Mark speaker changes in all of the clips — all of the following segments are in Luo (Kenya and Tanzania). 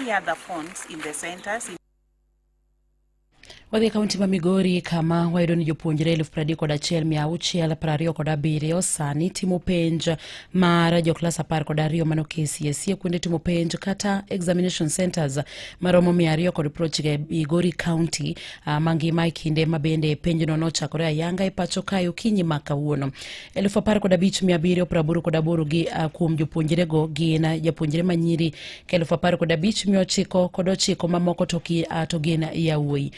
Speaker 1: any other phones in the centers.
Speaker 2: Wadhi e kaunti ma Migori kama wayudo ni jopuonjre 31,627 sani timo penj mar joklas 12 mano KCSE e kuonde timo penj kata examination centers maromo 290 e Migori County mangima e kinde ma bende penjno nochakore ayanga e pacho kae okinyi ma kawuono. 15,788 gi kuom jopuonjrego gin japuonjre manyiri ka 15,909 mamoko to gin yawuoyi.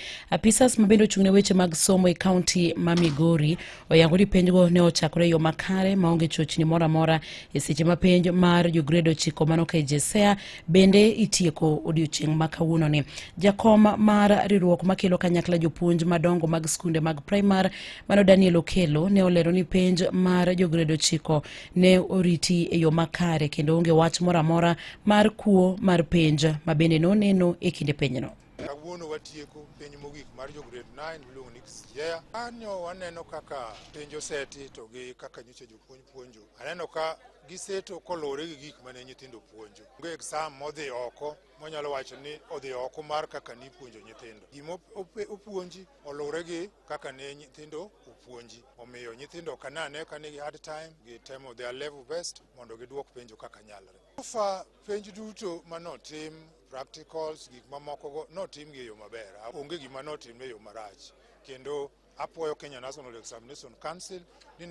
Speaker 2: Apisas ma bende ochung' ne weche mag somo e kaunti ma Migori oyango ni penjgo ne ochakore e yo makare maonge chochni moro amora e seche ma penj mar jograde 9 mano KJSEA bende itieko odiochieng' ma kawuononi. Jakom mar riwruok makelo kanyakla jopuonj madongo mag skunde mag primar mano Daniel Okelo ne olero ni penj mar jograde 9 ne oriti e yo makare kendo onge wach moro amora mar kuo mar penj ma bende noneno e kinde penjno.
Speaker 3: Kawuono watieko penj mogik mar jo grade 9 miluongo ni KJSEA. Kanyo waneno kaka penj oseti to gi kaka nyocha jopuonj puonjo. Aneno ka giseto koluwore gi gik mane nyithindo puonjo. Onge exam modhi oko monyalo wacho ni odhi oko mar kaka nipuonjo nyithindo. Gima opuonji oluwore gi kaka ne nyithindo opuonji. Omiyo nyithindo ok anane ka nigi hard time, gitemo their level best mondo giduok penjo kaka nyalre. So far penj duto manotim, practicals, gik mamoko go notim gi e yo maber. Onge gima notim e yo marach. Kendo apuoyo Kenya National Examination Council ni